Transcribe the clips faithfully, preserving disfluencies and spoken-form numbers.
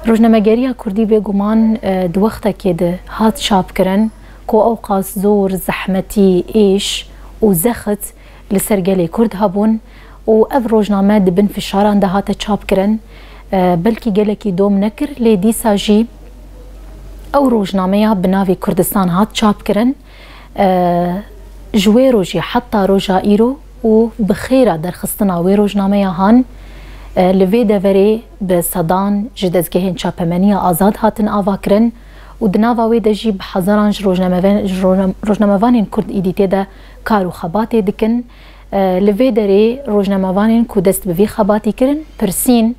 Rojnamegeriya Kurdî bêguman, e, di wextekê de hat çapkirin ku ewqas zor, zehmetî, êş û zext li ser gelê Kurd hebûn û ev rojname di bin fişaran de hate çapkirin. E, belkî gelekî dom nekir, lê dîsa jî ew rojnameya bi navê Kurdistan hat çapkirin. E, ji wê rojê heta roja îro û bi xêra derxistina wê rojnameya han, e, li vê deverê bi sedan ji dezgehên çapemeniya azad hatin avakirin û di nava wê de jî bi hezaran ji rojnamevan-, ji rojnam-, rojnamevanên Kurd îdî tê de kar û xebatê dikin. E, li vê derê rojnamevanên ku dest bi vî xebatî kirin, pirsîn,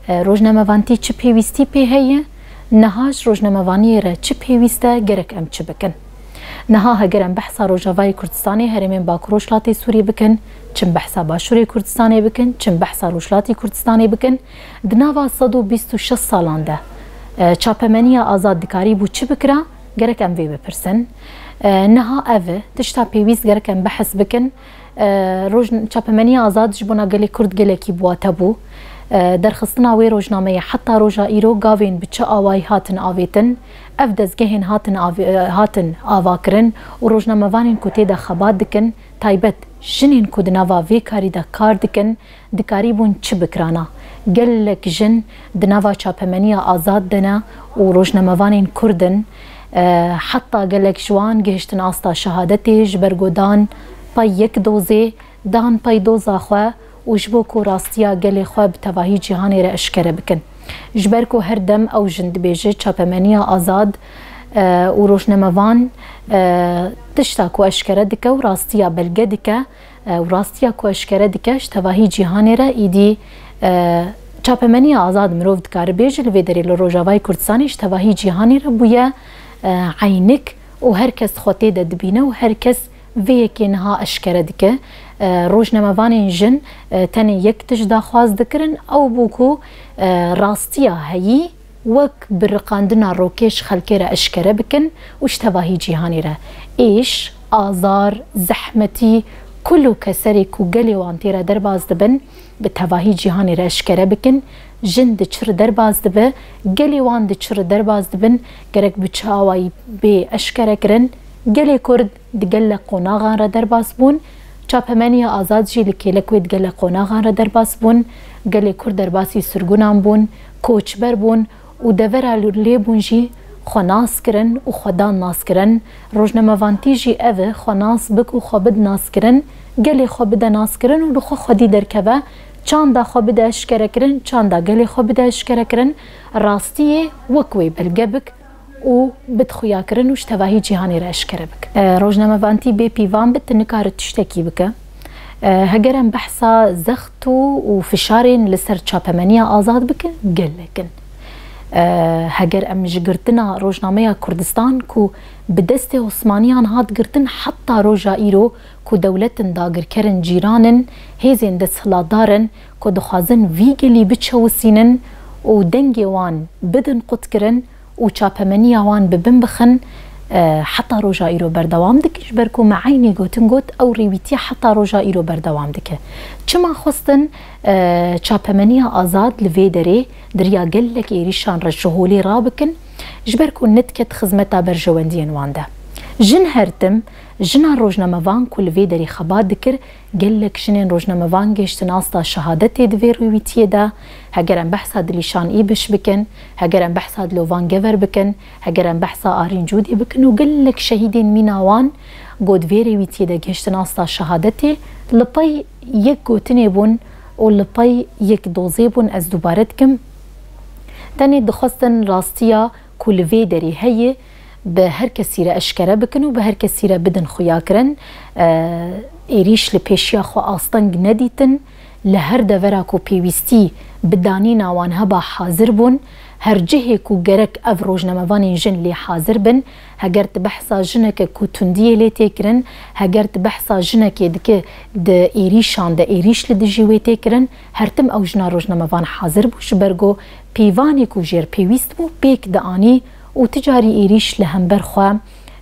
e, rojnamevantî çi pêwîstî pê heye, niha ji rojnamevaniyê re çi pêwîst e, gerek em çi bikin? Niha heger em behsa Rojavayê Kurdistanê, herêmên Bakur Rojhilatê Sûriyê bikin, çim behsa Başûrê Kurdistanê bikin, çim behsa Rojhilatî Kurdistanê bikin, di nava sed û bîst û şeş salan de, e, çapemeniya azad dikarîbû çi bikira, gerek em vê bipirsin. E, niha ev e, tişta pêwîst gerek em behs bikin. E, roj-, çapemeniya azad ji bona gelê Kurd gelekî bi wate bû. E, derxistina wê rojnameyê heta roja îro gavên bi çi awayî hatin avêtin, ev dezgehên hatin avê-, e, hatin avakirin û rojnamevanên ku tê de xebat dikin, taybet jinên ku di nava vê karî de kar dikin, dikarîbûn çi bikirana? Gelek jin di nava çapemeniya azad de ne û rojnamevanên Kurd in. E, heta gelek ji wan gihiştin asta şehadetê, ji ber ku dan pey yek dozê, dan pey doza xwe û ji bo ku rastiya gelê xwe bi tevahî cîhanê re eşkere bikin. Ji ber ku her dem ew jin dibêje çapemeniya azad, e, û rojnamevan, e, tişta ku eşkere dike û rastiya belge dike, e, û rastiya ku eşkere dike ji tevahî cîhanê re, îdî, e, çapemeniya azad mirov dikare bêje, li vê derê li Rojavayê Kurdistanê ji tevahî cîhanê re bûye, e, eynik û her kes xwe tê de dibîne û her kes vê yekê niha eşkere dike. E, rojnamevanên jin, e, tenê yek tişt daxwaz dikirin, ew bû ku, e, rastiya heyî wek biriqandina rokê ji xelkê re eşkere bikin û ji tevahî cîhanê re êş, azar, zehmetî, kul û keserê ku gelê wan tê re derbas dibin, bi tevahî cîhanê re eşkere bikin. Jin di çi re derbas dibe, gelê wan di çi re derbas dibin, gerek bi çi awayî bê eşkere kirin. Gelê Kurd di gelek qonaxan re derbas bûn. Çapemeniya azad jî li kêlek wê di gelek qonaxan re derbas bûn. Gelê Kurd derbasî sirgunan bûn, koçber bûn û devera lê bûn jî xwe nas kirin û xwe dan nas kirin. Rojnamevantî jî ev e, xwe nas bik û xwe bid nas kirin, gelê xwe bide nas kirin û li xwe xwedî derkeve, çanda xwe bide eşkere kirin, çanda gelê xwe bide eşkere kirin, rastiyê wek wê belge bik û bid xuyakirin û ji tevahî cîhanê re eşkere bik. E, rojnamevantî bê pîvan bi, tu nikare tiştekî bike. E, heger em behsa zext û, û fişarên li ser çapemeniya azad bikin, gelek in. E, heger em ji girtina rojnameya Kurdistan ku bi destê Osmaniyan hat girtin, heta roja îro ku dewletin dagirkerin cîran in, hêzên desthilatdar in ku dixwazin vî gelî biçewisînin û dengê wan bidin qutkirin û çapemeniya wan bi bin bixin, e, heta roja îro berdewam dike, ji ber ku me eynî gotin got, ew rêwîtiye heta roja îro berdewam dike. Çima xwestin, e, çapemeniya azad li vê derê di riya gelek êrîşan re ji holê rabikin? Ji ber ku nediket xizmeta berjewendiyên wan de. Jin her tim, jina rojnamevan ku li vê derê xebat dikir, gelek jinên rojnamevan gihiştin asta şehadetê di vê rêwîtiyê de. Heger em behsa Dilîşan Îbiş bikin, heger em behsa Dilovan Gever bikin, heger em behsa Arîn Cûdî bikin û gelek şehîdên mîna wan ku di vê rêwîtiyê de gihiştin asta şehadetê, li pey yek gotinê bûn û li pey yek dozê bûn, ez dubare dikim. Tenê dixwestin rastiya ku li vê derê heye, bi her kesî re eşkere bikin û bi her kesî re bidin xuyakirin. E, êrîş li pêşiya xwe asteng nedîtin. Li her devera ku pêwîstî bi danîna wan heba hazir bûn. Her cihê ku gerek ev rojnamevanên jin lê hazir bin. Heger tu behsa jineke ku tundiyê lê tê kirin, heger tu behsa jinekê dike di êrîşan de êrîş li dijî wê tê kirin, her tim ew jina rojnamevan hazir bû, ji ber ku pîvanê ku jêr pêwîst bû pêk dianî û ti carî êrîş li hember xwe,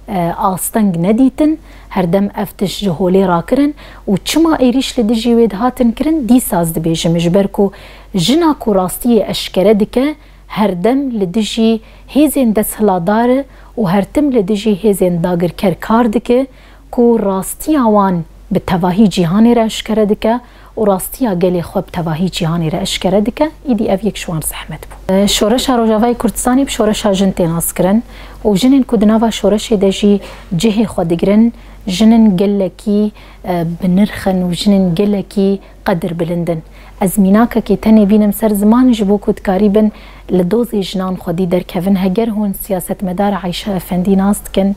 e, asteng nedîtin, her dem ev tişt ji holê rakirin û çima êrîş li dijî wê dihatin kirin, dîsa ez dibêjim, ji ber ku jina ku rastiyê eşkere dike, Her dem li dijî hêzên desthilatdar û her tim li dijî hêzên dagirker kar dike ku rastiya wan bi tevahî cîhanê re eşkere dike û rastiya gelê xwe bi tevahî cîhanê re eşkere dike, îdî ev yek ji wan zehmet bû. Şoreşa Rojavayê Kurdistanê bi şoreşa jin tê naskirin û jinên ku di nava şoreşê de jî cihê xwe digirin, jinên gelekî, e, bi nirx in û jinên gelekî qedirbilind in. Ez mînakekê tenê bînim ser ziman ji bo ku dikarîbin li dozê jinan xwedî derkevin. Heger hûn siyasetmedar Ayşe Efendî nas dikin,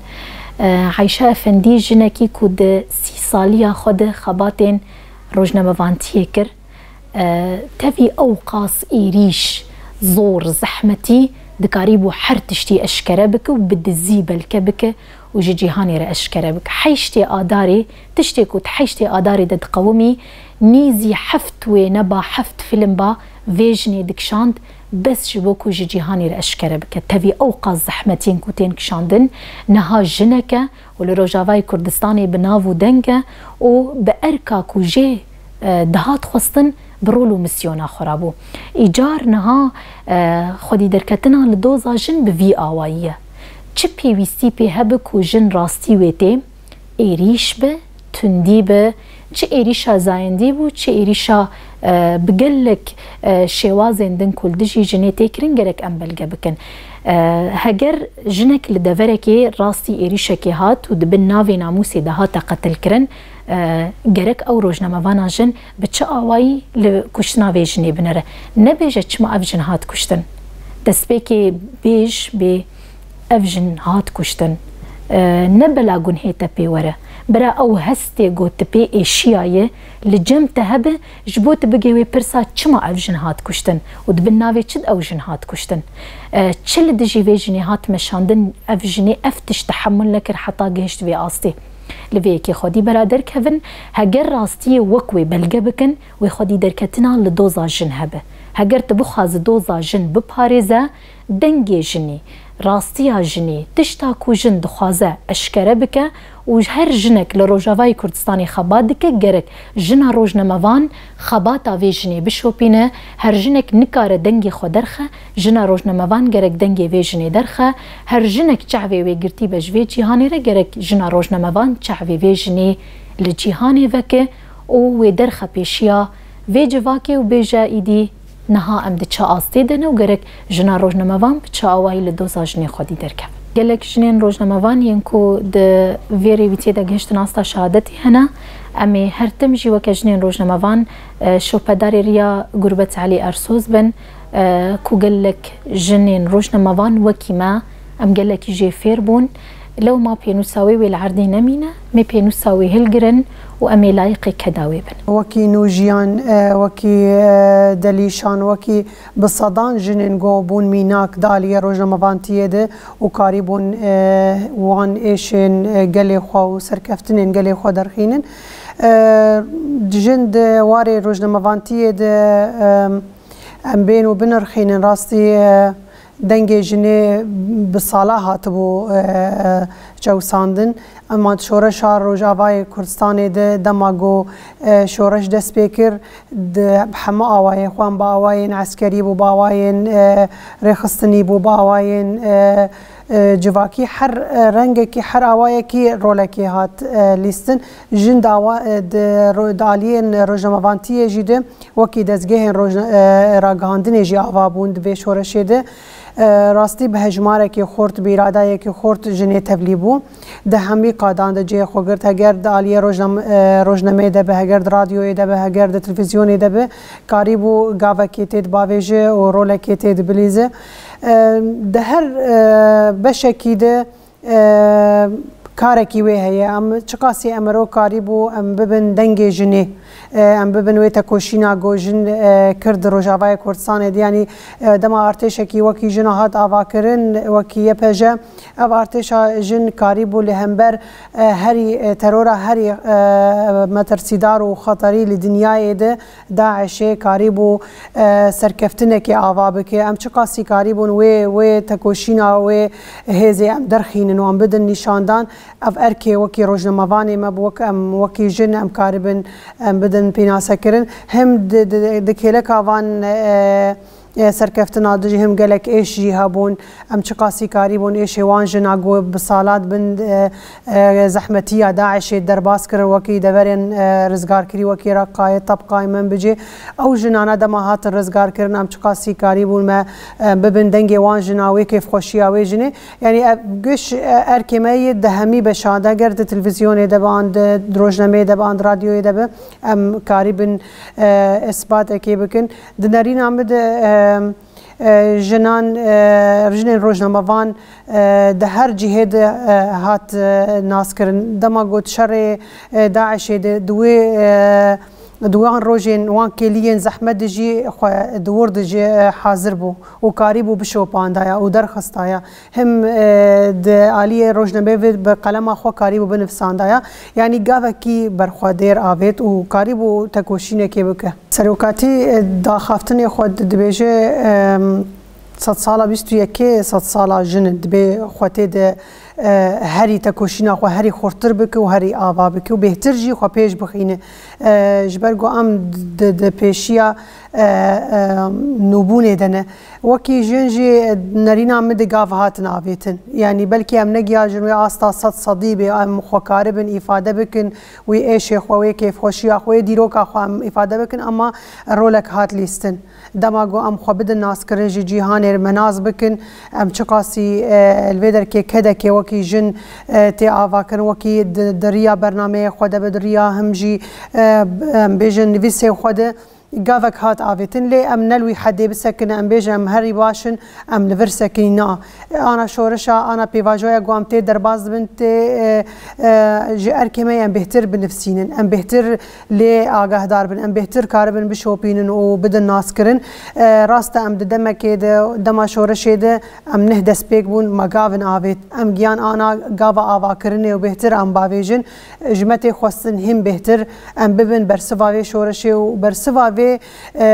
e, Ayşe Efendî jinekî ku di sî saliya xwe de xebatên rojnamevantiyê kir, e, tevî ew qas êrîş, zor, zehmetî dikarîbû her tiştî eşkere bike û bi dizî belke bike û ji cîhanê re eşkere bike. Heştê Adarê, tiştê ku di heştê Adarê de diqewimî, nîzî heft wêne ba, heft fîlm ba vê jinê dikişand, bes ji bo ku ji cîhanê re eşkere bike. Tevî ew qas zehmetiyên ku tên kişandin, niha jinek e û li Rojavayê Kurdistanê bi nav û deng e û bi erka ku jê, e, dihat xwestin, bi rol û misyona xwe re bû. Îcar niha, e, xwedî derketina li doza jin bi vî awayî ye. Çi pêwîstî pê hebe ku jin rastî wê tê, êrîş be, tundî be, çi êrîşa zayendî bû, çi êrîşa, e, bi gelek, e, şêwazên din ku li dijî jinê tê kirin, gerek em belge bikin. E, heger jinek li deverekê rastî êrîşekê hat û di bin navê namûsê de hate qetilkirin, e, gerek ew rojnamevana jin bi çi awayî li kuştina vê jinê binere. Nebêje çima ev jin hat kuştin. Destpêkê bêj bê ev jin hat kuştin. E, ne bela gunhê te pê were. Bira ew hestê ku tu pê êşiyaye li cem te hebe, ji bo tu bigê wê pirsa çima ev jin hat kuştin û di bin navê çi de ew jin hat kuştin. E, çi li dijî vê jinê hat meşandin, ev jinê ev tişt tehemul nekir heta gihişt vê astê. Li vê yekê xwedî bera derkevin, heger rastiyê wek wê belge bikin, wê xwedî derketina li doza jin hebe. Heger tu bixwazi doza jin biparêze, dengê jinê, rastiya jinê, tişta ku jin dixwaze eşkere bike û her jinek li Rojavayê Kurdistanê xebat dike, gerek jina rojnamevan xebata vê jinê bişopîne, her jinek nikare dengê xwe derxe, jina rojnamevan gerek dengê vê jinê derxe, her jinek çavê wê girtî be ji vê cîhanê re, gerek jina rojnamevan çavê vê jinê li cîhanê veke û wê derxe pêşiya vê civakê û bêje, îdî niha em di çi astê de ne û gerek jina rojnamevan bi çi awayî li doza jinê xwedî derkevin. Gelek jinên rojnamevan yên ku di vê rêwîtiyê de gihiştin asta şehadetê hene, em ê her tim jî weke jinên rojnamevan, e, şopedarê riya Gurbet Elî Ersoz bin, e, ku gelek jinên rojnamevan wekî me, em gelekî jê fêr bûn. Lewma pênûsa wê wê li erdê nemîne, mê pênûsa wê hilgirin û em ê layiqê keda wê bin. Wekî Nûjiyan, e, wekî, e, Delîşan, wekî bi sedan jinên ku bûn mînak di aliyê rojnamevantiyê de û karîbûn, e, wan êşên, e, gelê xwe û serkeftinên gelê xwe derxînin. E, jin di warê rojnamevantiyê de, e, em bên û binirxînin rastî, e, dengê jinê bi sala hatibû, e, çewsandin. Ema di şoreşa Rojavayê Kurdistanê de dema ku, e, şoreş dest pê kir, di heme awayê xwe, em bi awayên eskerî bû, bi awayên, e, rêxistinî bû, bi awayên, e, e, civakî, her, e, rengekî, her awayekî rolekê hat, e, lîstin. Jin dawa, e, di ro-, di aliyên rojnamevantiyê jî de wekî dezgehên rojna-, e, ragihandinê jî ava bûn di vê şoreşê de. E, rastî bi hejmarekî xurt, bi îradayekî xurt jinê tevlî bû. Di hemî qadan de cihê xwe girt, heger di aliyê rojnam-, e, rojnameyê de be, heger di radyoyê de be, heger di televîzyonê de be, karîbû gavekê tê dibavêje û rolekê tê dibilîze. E, di her, e, beşekî de e, karekî wê heye. Em çiqasî em ero karîbû em bibin dengê jinê, e, em bibin wê tekoşîna ku jin, e, kir di Rojavayê Kurdistanê de. Yanî, e, dema artêşekî wekî jina hat avakirin, wekî Y P J, ev artêşa jin karîbû li hember, e, herî, e, terora herî, e, metirsîdar û xeterî li dinyayê de DAIŞê karîbû, e, serkeftinekê ava bike. Em çiqasî karîbûn wê, wê tekoşîna, wê hêzê em derxînin û em bidin nîşandan. Ev erkê wekî rojnamevanê me bi wek em, wekî jin em karibin, em bidin pênasekirin. Him di, di, di kêleka van, e, e, serkeftina dijî him gelek êş jî hebûn. Em çiqasî karîbûn êşê wan jina ku bi salat bin, e, e, zehmetiya DAIŞê derbas kirin, wekî deverên, e, rizgarkirî, wekî Reqayê, Tebqayê, Menbicê. Ew jinana dema hatin rizgarkirin, em çiqasî karîbûn me, e, bibin dengê wan jina, wê kêfxweşiya wê jinê. Yanî ev giş, e, erkê me yê dehemî beşa de, ger di televîzyonê de be an di rojnameyê de be an di radyoyê de be, em karîbin, e, isbatekê bikin. Di nerîna min de, e, e, jinan, e, jinên rojnamevan, e, di her cihê de, e, hat, e, naskirin. Dema got şerê, e, DAIŞê de di wê, e, di wan rojên, wan kêliyên zehmet de jî xwe di wir de jî, e, hazir bû û karîbû bişopandaya û derxistaya. Him, e, di aliyê rojnameyê ve bi qelema xwe karîbû binivsandaya. Yanî gavekî berxwedêr avêt û karîbû tekoşînekê bike. Serokatî, e, daxaftinê xwe di-, dibêje, em, sedsala bîst û yekê sedsala jin in. Dibê xwe tê de, e, herî tekoşîna xwe herî xurttir bike û herî ava bike û bêhtir jî xwe pêş bixîne. E, ji ber ku em di, di pêşiya, e, e, nûbûnê de ne. Wekî jin jî nerîna min di gav hatin avêtin. Yanî belkî em negihajin wê asta sed sedî bê, em xwe karibin îfade bikin, wî êşê xwe, wê kêfxweşiya xwe, wê dîroka xwe em îfade bikin, ema rolek hat lîstin. Dema ku em xwe bidin naskirin ji cîhanê me nas bikin, em çiqasî, e, li vê derkê kedekê wekî jin, e, tê avakirin, wekî di, di riya bernameyê xwe de be, di riya him jî, e, em bêjin nivîsên xwe de gavek hat avêtin, lê em ne li wî hedê bisekinin, em bêjin em herî baş in, em li vir sekinî na. Ana şoreşa, ana pêvajoya ku em tê derbas dibin, tê, e, e, ji erkê me em bêhtir binivsînin, em bêhtir lê agahdar bin, em bêhtir karibin bişopînin û bidin naskirin. E, rast e, em di demekê de, dema şoreşê de em neh destpêk bûn, me gavin avêt. Em giyan ana gava avakirinê û bêhtir em bavêjin. Ji me tê xwestin hîn bêhtir em bibin bersiva vê şoreşê û bersiva vê, e, e,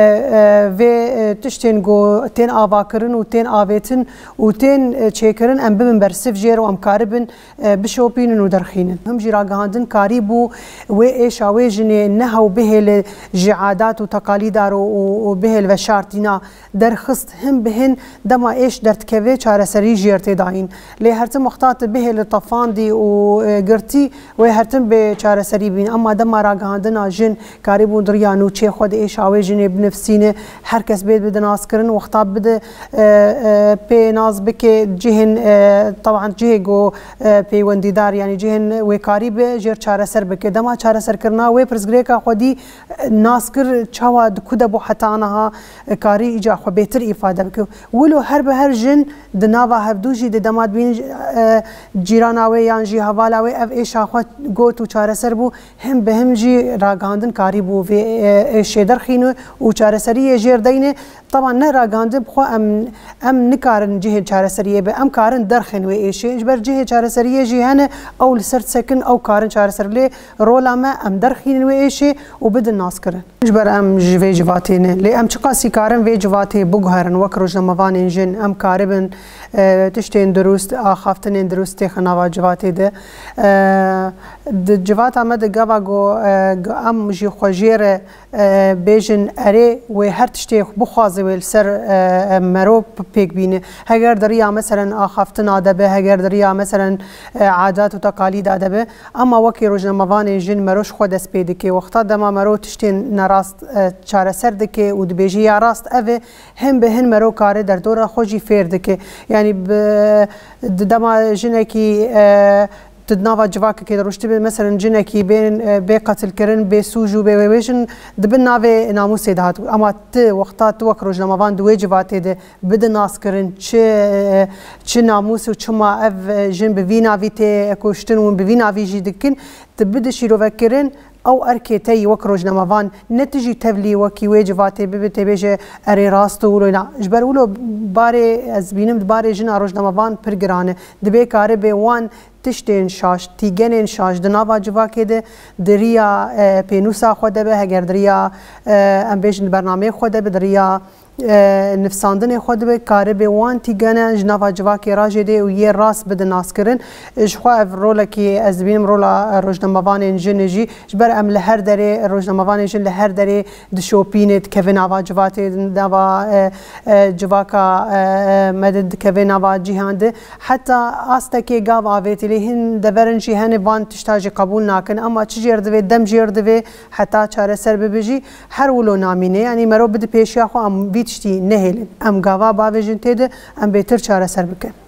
vê, e, tiştên ku tên avakirin û tên avêtin û tên, e, çêkirin, em bibin bersiv jê re û em karibin, e, bişopînin û derxînin. Him jî ragihandin karî bû wê êşa wê jinê nehew bihêle ji adat û teqalîda re û, û bihêl veşartîna. Derxist hin bi hin dema êş derdikeve çareserî jêr tê dayîn. Lê her tim wexta tu bihêle tefandî û, e, girtî wê her tim bê çareserî bîn. Ema dema ragihandina jin karîbûn di riya nûçê xwe di êşa wê jinê binivsîne, her kes bê bide naskirin, wexta bide, e, e, pê nas bike cihên, e, teban cihê ku, e, peywendîdar, yanî cihên wê karî be jêr çareser bike. Dema çareserkirina wê pirsgirêka xwedî nas kir, çawa di ku de bû heta niha, e, karî îca xwe bêtir îfade bike. Wilo her bi her jin di nava hevdû jî di dema dibîn, e, cîrana wê yan jî hevala wê ev êşa xwe got û çareser bû, him bi him jî ragihandin karî bû vê, e, êşê derxîne û çareseriyê jêr deyne. Teban ne ragihandin bi xwe em, em nikarin cihê çareseriyê be, em karin derxin wê êşê. Ji ber cihê çareseriyê jî hene, ew li ser disekin, ew karin çareser. Lê rola me em derxînin wê êşê û bidin naskirin. Ji ber em ji vê civatê ne. Lê em çiqasî karin vê civatê biguherin wek rojnamevanên jin, em karibin, e, tiştên dirust, axaftinên dirust têxin nava civatê de. E, di civata me de gava ku, e, em jî xwe jê re, e, bêjin erê wê her tiştê bixwaze wê li ser, e, mero pêk bîne. Heger di riya meselen axaftina de be, heger di riya meselen, e, adat û teqalîda de be, ama wekî rojnamevanên jin mero ji xwe dest pê dike. Wexta dema mero tiştên nerast, e, çareser dike û dibêje ya rast ev e, hin bi hin mero kare derdora xwe jî fêr dike. Yanî bi, di dema jinekî, e, tu di nava civakekê de rûştibî, meselen, cinekî bên, e, bê qetilkirin, bê sûc û bê wê wê jin di bin navê namûsê de hat. Ama tu, wexta tu wek rojnamevan di wê civatê de bide naskirin, çi, e, çi namûs û çima ev, e, jin bi vî navî tê kuştin û bi vî navî jî dikin, tu bide şîrovekirin, ew erkê te yî wek rojnamevan, ne tu jî tevlî wekî wê civatê bibe, tê bêje, erê rast û wilo na. Ji ber wilo barê, ez bînim di barê jina rojnamevan pir giran e. Dibê karibe wan tiştên şaş, tîgenên şaş di nava civakê de, di riya, e, pênûsa xwe de be, heger di riya, e, em bêjin di bernameyê xwe de be, di riya, e, nivsandinê xwe dibe, karibê wan tîgene ji nava civakê re jê dê û yê rast bidin naskirin. Ji xwe ev rolekî ez dibînim rola rojnamevanên jin e jî. Ji ber em li her derê, rojnamevanên jin li her derê dişopîne, dikeve nava civatê, nava, e, e, civaka, e, e, me de dikeve nava cîhan de. Heta astekê gav avêtî lê hin deverin jî hene van tişta jî qebûl nakin. Ama çi jêr divê, dem jêr divê heta çareser bibe jî her wilo namîne. Yanî mero bide pêşiya xwe em vî tiştî nehêlin. Em gava bavêjin tê de em bêtir çareser bikin.